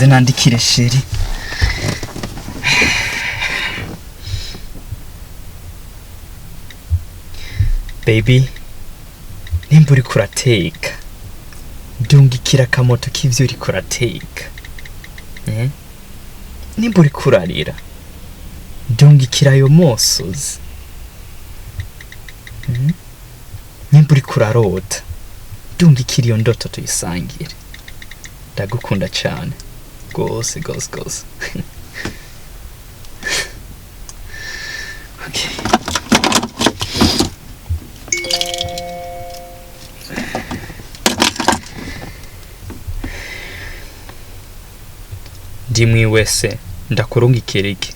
Manze nandikire chéri. Baby, nimba uriko urateka, ndungikira akamoto k'ivyo uriko urateka. Eh? Nimba uriko urarira, ndungikira ayo mosozi. Nimba uriko urarota, ndungikira iyo ndoto tuyisangire. Ndagukunda cane gose gose gose. Okay. Ndi mwiwese, ndakurungikira iki?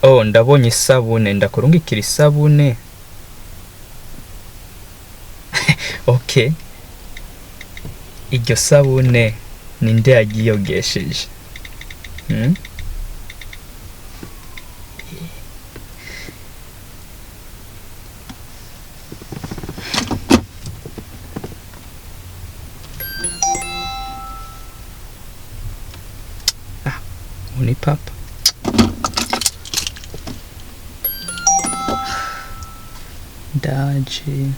Oh, ndabonye isabune, ndakurungikira isabune. Okay. Iryo sabune ninde yagiyogesheje? Hmm? Ah, uwo ni papa. Ndaje.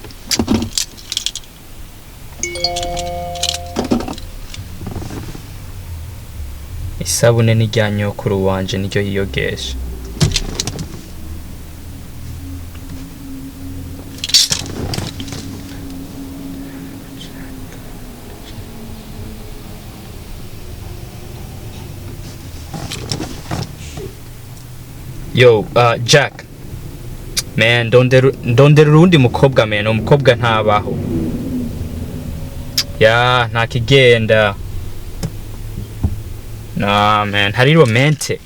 Isabune ni rya nyokuru wanje niryo yiyogesha. Yo, Jack. Man, ndondera urundi mukobwa, man. Umukobwa ntabaho. Ya, nta kigenda. Nah, man, hari romantic.